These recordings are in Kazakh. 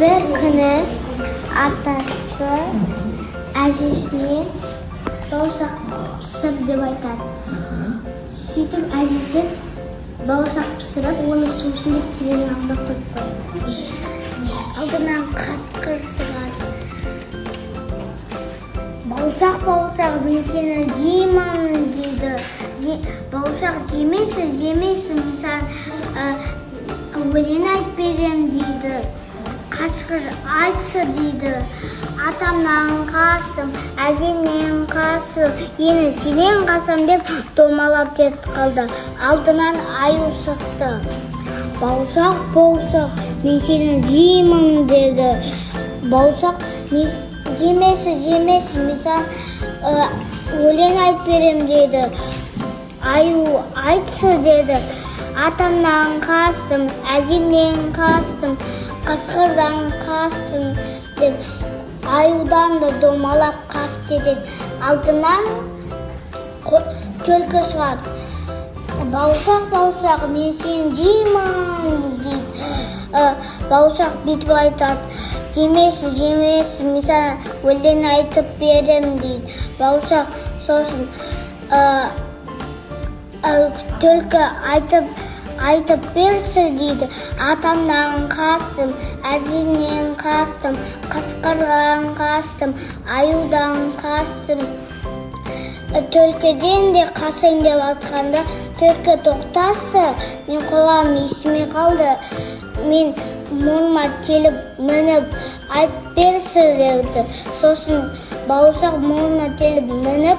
Бір күні атасы әжесіне бауырсақ пісір деп айтады. Сөйтіп әжесі бауырсақ пісіріп, оны сусын деп терезенің алдына қойып қояды. Алдынан қасқыр шығады. «Бауырсақ, бауырсақ, мен сені жеймін», – дейді. Бауырсақ: «Жемейсің, жемейсің, мен саған өлең айтып беремін», – дейді. Қасқыр: «Айтшы», – дейді. «Атамнан қастым, әжемнен қастым, енді сенен қашам», – деп домалап кетіп қалды. Алдынан аю шықты. «Бауырсақ, бауырсақ, мен сені жеймін», – деді. Бауырсақ: «Мен жемесің, жемесің, мен саған өлең айтып беремін», – деді. Аю: «Айтшы», – деді. «Атамнан қастым, әжемнен қастым, қасқырдан қастым», – деп аюдан да домалап қашып кетеді. Алдынан түлкі шығады. «Бауырсақ, бауырсақ, мен сені жеймін», – дейді. Бауырсақ бүйтіп айтады: «Жемесің, жемесің, мен саған өлең айтып беремін», – дейді. Бауырсақ сосын түлкі айтып берші», – дейді. «Атамнан қастым, әжемнен қастым, қасқырдан қастым, аюдан қастым, түлкіден де қашайын», – деп жатқанда, түлкі: «Тоқташы, мен құлағым естімей қалды, мен мұрныма теліп мініп айтып берші», – деді. Сосын бауырсақ мұрнына теліп мініп,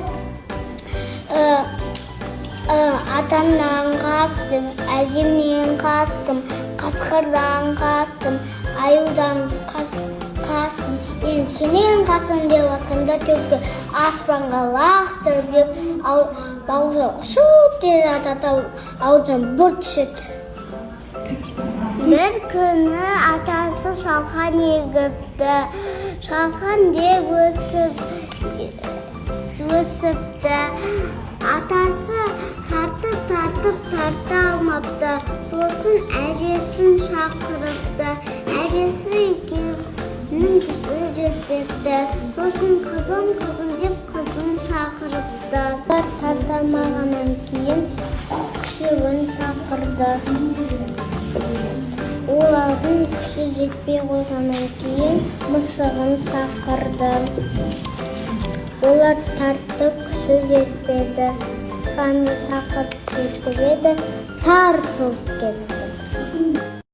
«Атамнан қастым, әжемнен қастым, қасқырдан қастым, аюдан қастым, енді сенен қастым», – деп жатқанда, түлкі аспанға лақтырып жіберіп, ал бауырсақ ұшып келе жатады, аузынан бір түседі. Бір күні атасы шалқан егіпті. Шалқан деп өсіп өсіпті. Атасы тартып, тартып, тарта алмапты. Сосын әжесін шақырыпты. Әжесі екеуінің күші жетпепті. Сосын «Қызым, қызым» деп қызын шақырыпты. Тарта алмағаннан кейін күшігін шақырды. Олардың күші жетпей қойғаннан кейін мысығын шақырды. Олар тартты, күші жетпеді. Тышқанды шақырып кетіп еді, тартылып кетті.